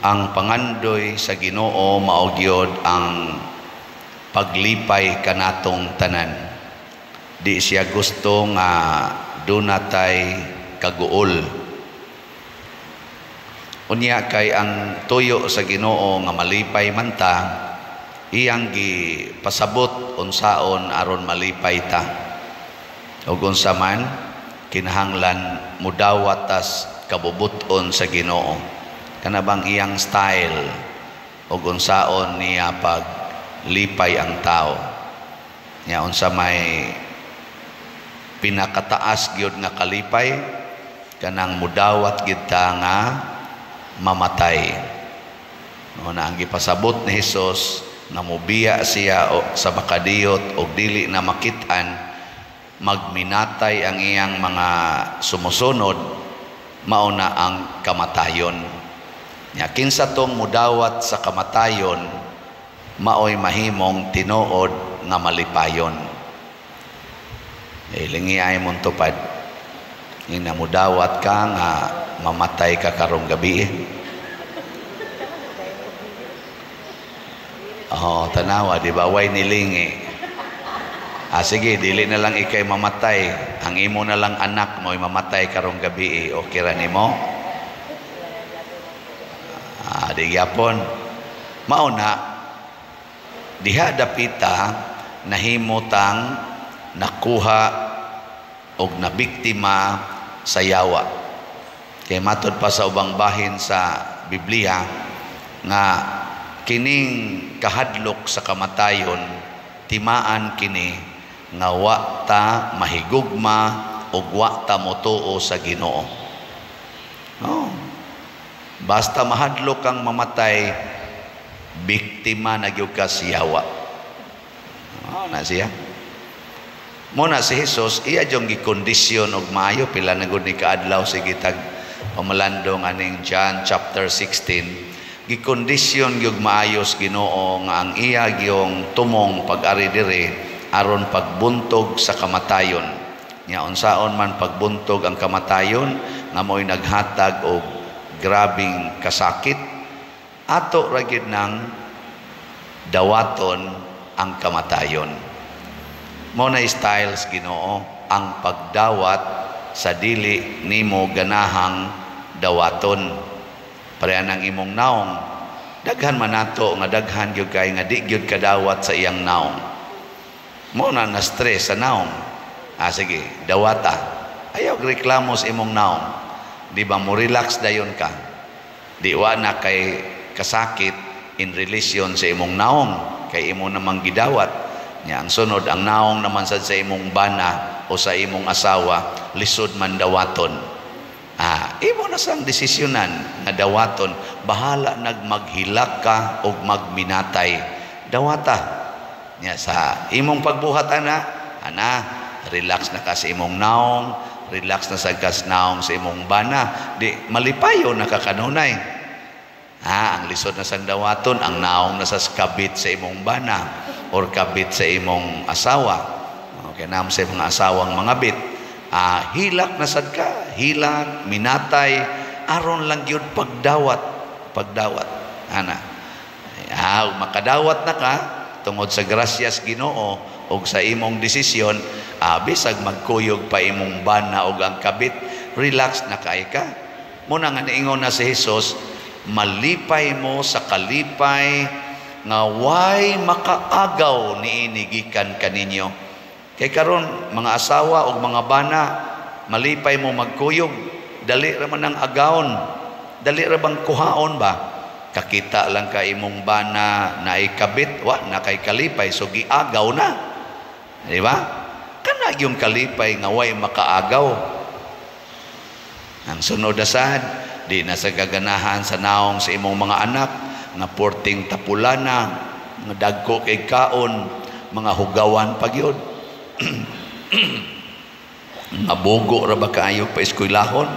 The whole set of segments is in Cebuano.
Ang pangandoy sa Ginoo mao gyud ang paglipay kanatong tanan. Di siya gusto nga dunatay kaguol. Unya kay ang tuyo sa Ginoo nga malipay man ta, iyang gipasabot unsaon aron malipay ta. Ug unsa man kinahanglan mudawat tas kabubut-on sa Ginoo. Kana bang iyang style ug unsaon niya paglipay ang tao. Nya unsa may pinakataas gyud nga kalipay, kanang mudawat gyud ta nga mamatay. No, na ang gipasabot ni Hesus nga mobiya siya o, sa makadiyot og dili na makit-an, magminatay ang iyang mga sumusunod, mao na ang kamatayon. Nya kinsa tong mudawat sa kamatayon, maoy mahimong tinuod nga malipayon. Eh, lingi ay mong tupad. Ina mudawat ka nga mamatay ka karong gabi. Oh, tanawa, di ba? Way nilingi. Ah, sige, dili na lang ikay mamatay. Ang imo na lang anak mo'y mamatay karong gabi. Okay ra nimo? Ah, di gyapon. Mao na diha dapita nahimutang nakuha og nabiktima sa yawa. Kay matod pa sa ubang bahin sa Biblia nga kining kahadlok sa kamatayon, timaan kini nga wa ta mahigugma ug wa ta motuo sa Ginoo. Oh. Basta mahadlok kang mamatay, biktima na gyud ka sa yawa. Oh, na siya. Muna si Jesus, iya jong gikondisyon og maayo, pila na gud ni kaadlaw sige tag pamalandong aning John chapter 16, gikondisyon gyud maayos Ginoo nga ang iya gyong tumong pag-ari diri aron pagbuntog sa kamatayon. Nya unsaon man pagbuntog ang kamatayon nga mo'y naghatag og grabing kasakit, ato ra gyud nang dawaton ang kamatayon. Mo na styles Ginoo ang pagdawat sa dili nimo ganahang dawaton. Pareha ng imong naong, daghan man nato nga daghan gyud kay nga di gyud kadawat sa iyang naong. Mo na na stress sa naong. Ah, sige, dawata. Ayaw reklamo sa imong naong. Di ba mo relax dayon ka? Di wa na kay kasakit in relation sa imong naong kay imo namang gidawat. Nya ang sunod ang naong naman sad sa imong bana o sa imong asawa, lisod man dawaton. Ah, imo na sang desisyonan nga dawaton, bahala nagmaghilak ka og magminatay. Dawata. Nya sa imong pagbuhat ana, ana, relax na ka sa imong naong, relax na sa kas naong sa imong bana, di malipayo na ka kanunay. Ah, ang lisod na sang dawaton, ang naong na sa kabit sa imong bana or kabit sa imong asawa. Okay, naam sa mga asawang mga bit. Ah, hilak na sad ka, hilak, minatay, aron lang gyud pagdawat, pagdawat. Ana. Ah, makadawat na ka tungod sa grasyas Ginoo og sa imong desisyon, ah, bisag magkuyog pa imong bana og ang kabit, relax na kay ka. Muna nga niingon na si Jesus, malipay mo sa kalipay nga way makaagaw niini gikan kaninyo. Kay karon mga asawa og mga bana, malipay mo magkuyog, dali ra man ang agawon, dali ra bang kuhaon ba? Kakita lang ka imong bana na ikabit, wa na kay kalipay, so giagaw na. Di ba? Kana yung kalipay nga way makaagaw. Ang sunod na sad, di na sa gaganahan sa naong sa imong mga anak, nga porting tapulana, nga dagko kay kaon, mga hugawan pa gyud. Mabugo ra ba kaayo pa eskwelahon?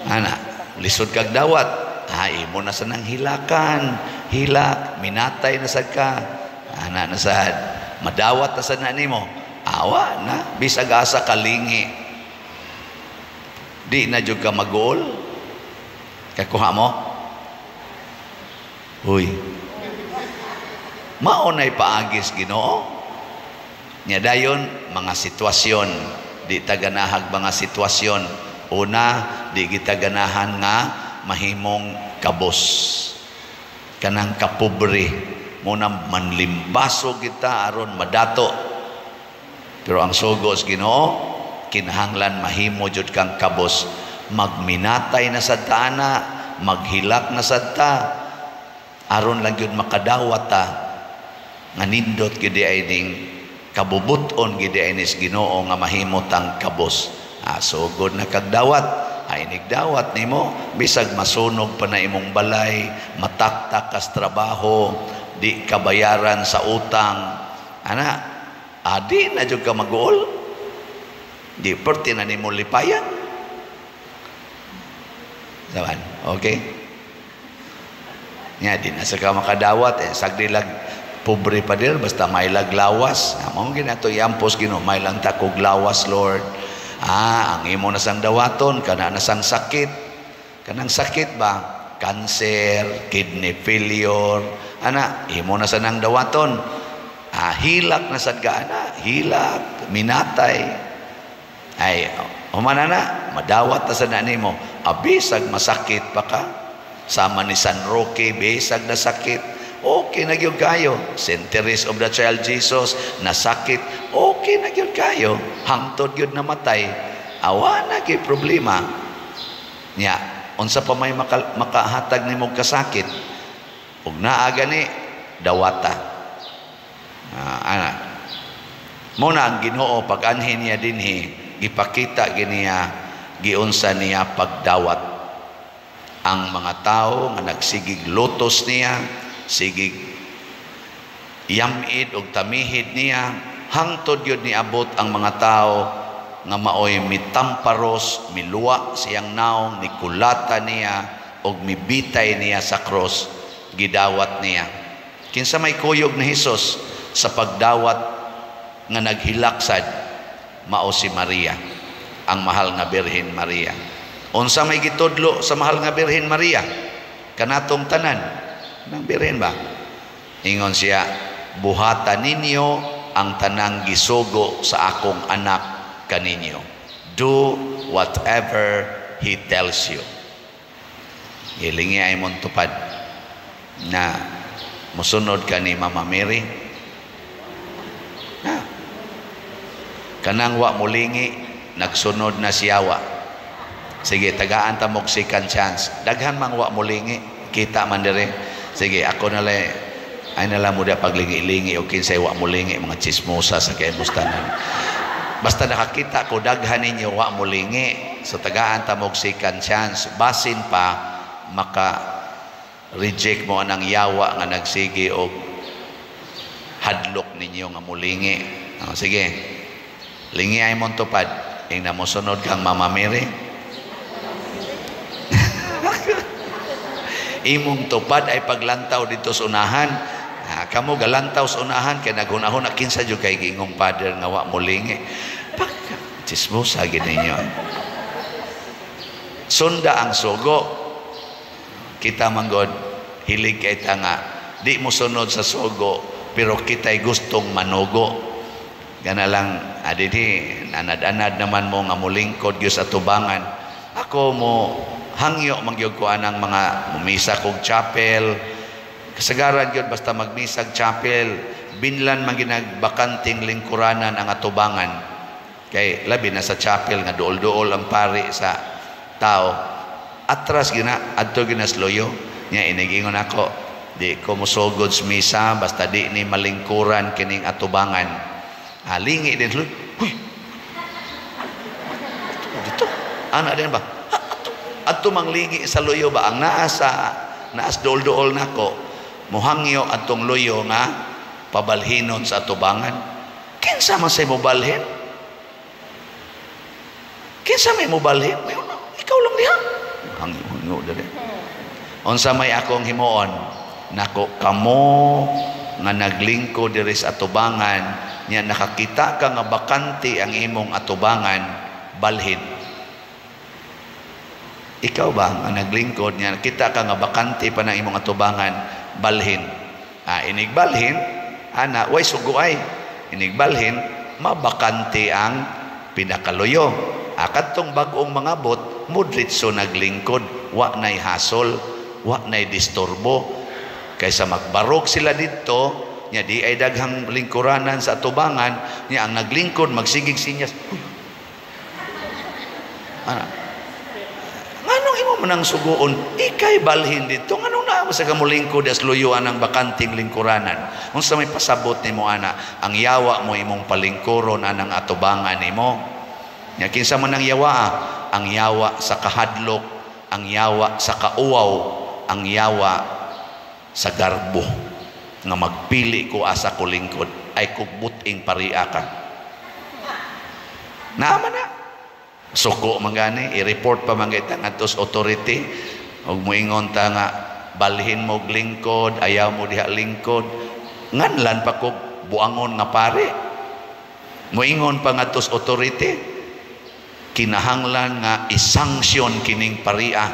Ana, lisod kag dawat. Ah, imo na sa nang hilakan, hilak, minatay na sad ka. Ana na sad, madawat na sad na nimo. Awa na, bisag asa kalingi. Di na jud ka maguol. Kakuha mo? Huy. Mao nay paagi sa Ginoo. Nya dayon mga sitwasyon, di ta ganahag mga sitwasyon. Una, di kita ganahan nga mahimong kabos. Kanang kapobre, muna manlimbaso kita aron madato. Pero ang sugo sa Ginoo, kinahanglan mahimo jud kang kabos. Magminatay na sad ta ana, maghilak na sad ta, aron lang gyud makadawat ta nga nindot gyud ay ning kabubuton gyud ay nis Ginoo nga mahimo tang kabos. Ah, sugod na kag dawat. Ay nigdawat nimo bisag masunog pa na imong balay, mataktak kas trabaho, di ka bayaran sa utang. Ana, adi na jud ka maguol. Di perti na nimo lipayan. Saban, okay? Nya di na sa ka makadawat eh, sagdi lag pobre pa dir basta may laglawas. Mao ginato iampos Ginoo, may lang ta kog lawas, Lord. Ah, ang imo na sang dawaton kana na sang sakit. Kanang sakit ba? Cancer, kidney failure, ana imo na sa nang dawaton. Ah, hilak na sad ka ana, hilak, minatay. Ay, humana na, madawat na sa na nimo. Abisag masakit pa ka. Sama ni San Roque, bisag na sakit. Okay na gyud kayo. Saint Therese of the Child Jesus, nasakit. Okay na gyud kayo. Hangtod gyud namatay. Awa na gyud problema. Nya, unsa pa may makahatag nimo kasakit? Ug naa gani dawata. Ana. Mo na ang Ginoo pag anhin niya dinhi, gipakita giniya giunsa niya pagdawat ang mga tao nga nagsigig lotos niya, sigig yamid og tamihid niya, hangtod gyud niabot ang mga tao nga maoy mitamparos, miluwa siyang naong, nikulata niya og mibitay niya sa cross, gidawat niya. Kinsa may kuyog ni Hesus sa pagdawat nga naghilaksad? Mao si Maria, ang mahal nga Birhen Maria. Unsa may gitudlo sa mahal nga Birhen Maria kanatong tanan ng birhen ba? Ingon siya, buhatan ninyo ang tanang gisugo sa akong anak kaninyo. Do whatever he tells you. Hilingi ay mong tupad na musunod ka ni Mama Mary. Na. Kanang wa mulingi, nagsunod na siyawa. Sige, tagaan ta mog second chance. Daghan mang wa mulingi, kita man dire. Sige, ako na lang, ay na lang mo da paglingi-lingi o kinsay wa mulingi, mga chismosa sa kay bustanan. Basta nakakita ko daghan ninyo wa mulingi. So tagaan ta mog second chance. Basin pa maka reject mo anang yawa nga nagsige og hadlok ninyo nga mulingi. Oh, sige. Lingi ay mong tupad. Ing namosunod kang Mama Mary. Imong tupad ay paglantaw dito sa unahan. Ah, kamo galantaw sa unahan kay naghunahon na kinsa jud kay giingong father nga wa mulingi. Pag chismosa gid ninyo. Sunda ang sugo. Kita man god hilig kay ta nga di mo sunod sa sugo pero kita'y gustong manugo. Gana lang adidi anad-anad naman mo nga mulingkod gyud sa tubangan. Ako mo hangyo man gyud ko anang mga mumisa kog chapel. Kasagaran gyud basta magmisag chapel, binlan man ginagbakanting lingkuranan ang atubangan. Kay labi na sa chapel nga duol-duol ang pari sa tao. Atras gina adto ginasloyo nya inigingon ako, di ko mosugod sa misa basta di ni malingkuran kining atubangan. Halingi din huy. Dito ana din ba? Adto manglingi sa luyo ba ang naa sa naas duol-duol nako muhangyo adtong luyo nga pabalhinon sa atubangan. Kinsa man say mobalhin? Kinsa may mobalhin? Ikaw lang diha. Hangyo dere. Unsa may akong himuon? Nako kamo nga naglingkod diri sa atubangan nya nakakita ka nga bakante ang imong atubangan, balhin. Ikaw ba nga naglingkod nya kita ka nga bakante pa ng imong atubangan, Balhin. Inigbalhin ana way suguay. Inigbalhin mabakante ang pinakaluyo. Kadtong bag-ong mangabot mudritso naglingkod, wa nay hasol, wa nay disturbo. Kaysa magbarog sila didto nya di ay daghang lingkuranan sa atubangan nya ang naglingkod magsigig sinyas. Ana, nganong imo man ang suguon, ikay balhin dito, nganong naa sa ka molingkod as luyuan ang bakanting lingkuranan? Unsa may pasabot nimo ana? Ang yawa mo imong palingkuron anang atubangan nimo. Nya kinsa man ang yawa? Ang yawa sa kahadlok, ang yawa sa kauwaw, ang yawa sa garbo nga magpili ko asa ko lingkod ay kugbuting paria ka. Naama na. Suko man gani, i-report pa man gani ngadto sa authority ug moingon ta nga balhin mo og lingkod, ayaw mo diha lingkod, nganlan pa kog buangon nga pare. Moingon pa ngadto sa authority, kinahanglan nga isanksyon kining paria.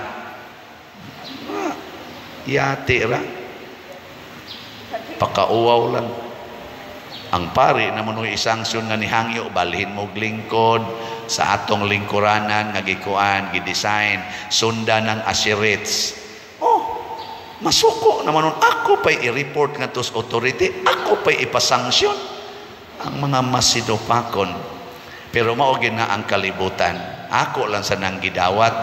Yati ra. Pakauwaw lang. Ang pari na munoy isanksyon nga nihangyo, balhin mo og lingkod sa atong lingkuranan nga gikuan, gidesign, sundan ng asirits. Oh, masuko naman nun. Ako pa'y i-report nga to sa authority, ako pa'y ipasanksyon. Ang mga masidopakon. Pero mao gyud na ang kalibutan. Ako lang sa nang gidawat.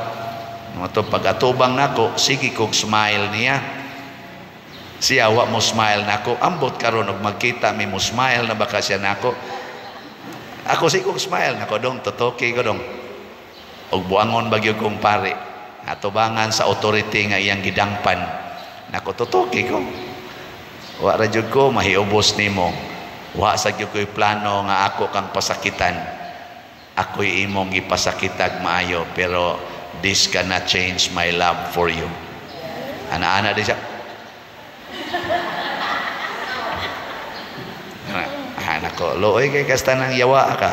Mga pag-atubang nako, sige kog smile niya. Siya wa mo smile nako. Ambot karon og magkita mi mo smile na baka siya nako. Ako sige kog smile nako dong, totoki ko dong. Og buangon bagyo kong pare. Atubangan sa authority nga iyang gidangpan. Nako totoki ko. Wa ra jud ko mahiubos nimo. Wa sa gyud ko'y plano nga ako kang pasakitan. Ako'y imong gipasakitag maayo, pero this cannot change my love for you. Ana-ana di siya. Anak ko, looy kay kasta ng yawa ka.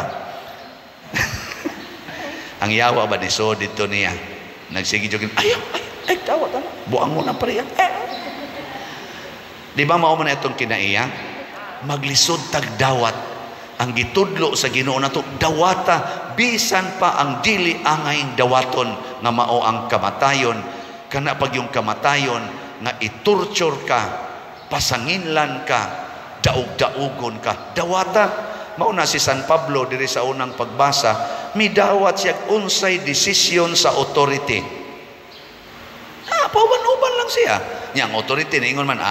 Ang yawa ba ni so dito niya. Nagsige jogin, ay ay ay tawat ana. Buang mo na pare. Eh. Di ba mao man itong kinaiya? Maglisod tag dawat. Ang gitudlo sa Ginoo nato, dawata bisan pa ang dili angay dawaton nga mao ang kamatayon. Kana pag yung kamatayon nga itorture ka, pasanginlan ka, daug-daugon ka, dawata. Mao na si San Pablo diri sa unang pagbasa, midawat siya unsay desisyon sa authority. Pauban-uban lang siya. Nya ang authority niingon man,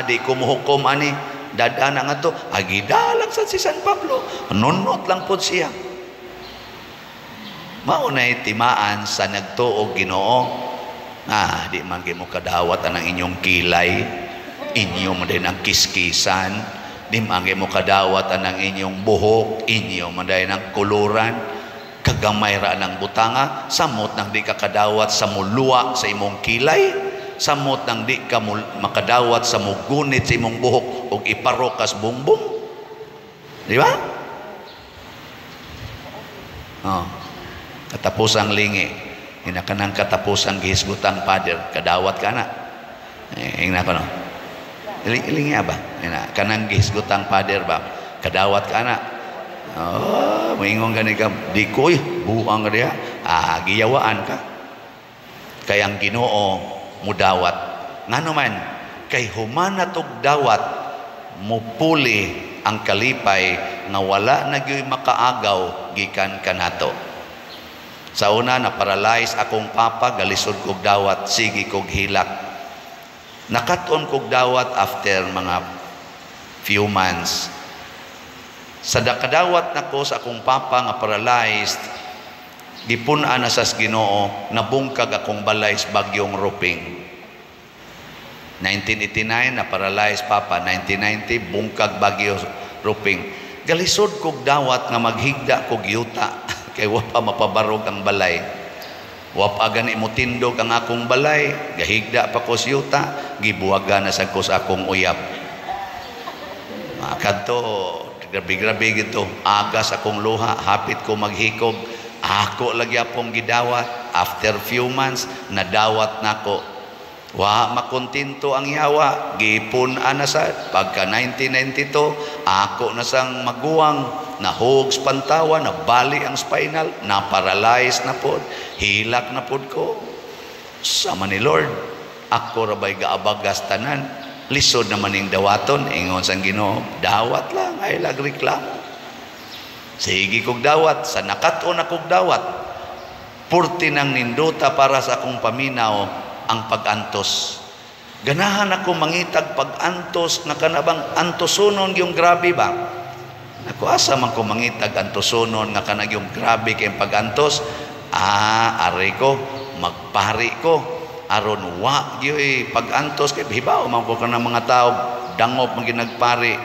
di ko mohukom ani. Dadana nga to, agidalag sa si San Pablo, nunot lang pod siya. Mao na timaan sa nagtuog Ginoo. Di man gyud mo kadawat ang inyong kilay, inyo man din ang kiskisan, di man gyud mo kadawat ang inyong buhok, inyo man din ang kuluran, kagamay ra ng butanga, samot nang di ka kadawat sa muluwa sa imong kilay, samot nang di ka makadawat sa mugunit sa imong buhok og iparokas bungbong. Di ba? Oh. Katapusang lingi. Hinakanang katapusang gihisgutang pader. Kadawat ka na. Ingna ko no. Ilingi ba? Ina, kanang gihisgutang pader ba? Kadawat ka na. Oh, moingon gani ka, di ko buang ka diha. Giyawaan ka. Kay ang Ginoo mudawat. Ngano man, kay humana tog dawat, mupuli ang kalipay nga wala na gyud makaagaw gikan kanato. Sa una na paralyze akong papa, galisod kog dawat, sige kog hilak. Nakat-on kog dawat after mga few months. Sa dakadawat nako sa akong papa nga paralyzed, gipun-an na sa Ginoo, nabungkag akong balay sa bagyong Ruping. 1989 na paralyzed papa, 1990 bungkag bagyo Ruping. Galisod kog dawat nga maghigda kog yuta kay wa pa mapabarog ang balay. Wa pa gani motindog ang akong balay, gahigda pa ko sa yuta, gibuwagan na sad ko sa akong uyab. Kadto grabe-grabe gito, agas akong luha, hapit ko maghikog. Ako lagi apong gidawat. After few months, nadawat nako. Wa makontento ang yawa, gipun-an na sad pagka 1992 ako na sang maguwang nahog pantawa, nabali ang spinal, na-paralyze na pod, hilak na pod ko. Sama ni Lord, ako rabay gaabagas tanan, lisod naman ning dawaton. Ingon sang Ginoo, dawat lang ay lagreklamo. Sige kog dawat, sa nakat-on akog dawat, purti nang nindota para sa akong paminaw ang pag-antos. Ganahan ako mangitag pag-antos nga kanabang antosonon yung grabe ba? Ako asa man ko mangitag antosonon nga kanag yung grabe kay pag-antos? Ah, ari ko, magpari ko. Aron wa gyoy pag-antos kay hibaw man ko kanang mga tao dangop man ginagpari.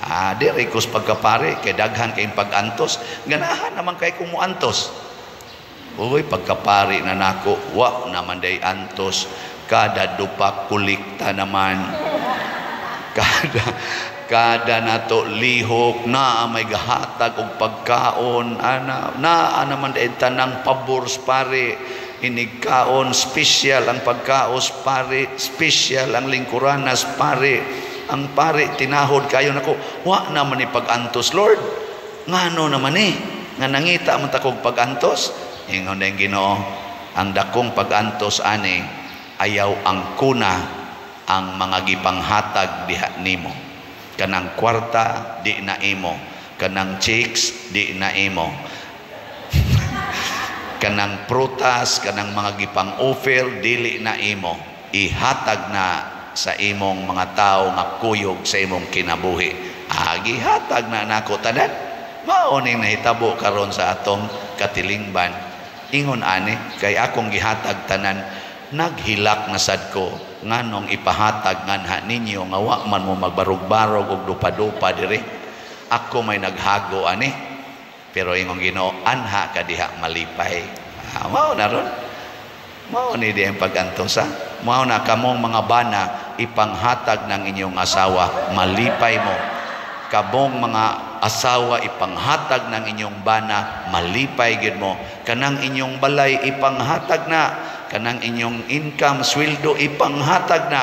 Ah, diri ko sa pagkapari kay daghan kay pag-antos. Ganahan naman kay kumuantos. Uy, pagkapari na nako, wa naman day antos. Kada dupa kulikta naman. Kada nato lihok na may gahatag og pagkaon, ana naa naman day tanang pabor sa pare. Inigkaon special ang pagkaos pare, special ang lingkuranas pare. Ang pare tinahod kayo nako, wa naman ni pag-antos, Lord. Ngano naman ni nga nangita man ta kog pag-antos? Ingon ang Ginoo, ang dakong pag-antos ani ayaw ang kuna ang mga gipanghatag diha nimo. Kanang kwarta di na imo, kanang checks di na imo. Kanang prutas, kanang mga gipang-offer dili na imo. Ihatag na sa imong mga tao nga kuyog sa imong kinabuhi. Gihatag na nako tanan. Mao ning nahitabo karon sa atong katilingban. Ingon ani kay akong gihatag tanan, naghilak na sad ko nganong ipahatag nganha ninyo nga wa man mo magbarog-barog og dupa-dupa diri. Ako may naghago ani, pero ingon Ginoo, anha ka diha malipay. Ah, mao na ron. Mao ni di ang pag-antos, ha? Mao na kamong mga bana, ipanghatag ng inyong asawa, malipay mo. Kamong mga asawa, ipanghatag ng inyong bana, malipay gid mo. Kanang inyong balay, ipanghatag na. Kanang inyong income, sweldo, ipanghatag na.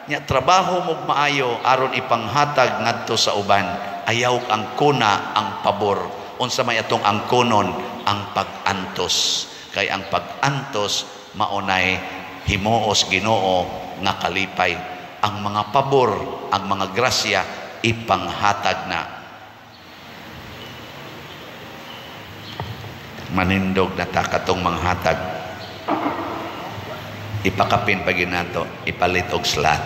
Nya trabaho mo maayo aron ipanghatag ngadto sa uban. Ayaw ang kuna ang pabor. Unsa may atong angkonon? Ang pag-antos. Kay ang pag-antos maunay himuos Ginoo nga kalipay. Ang mga pabor, ang mga grasya ipanghatag na. Manindog na ta katong manghatag. Ipakapin pa ginato, ipalit og slat.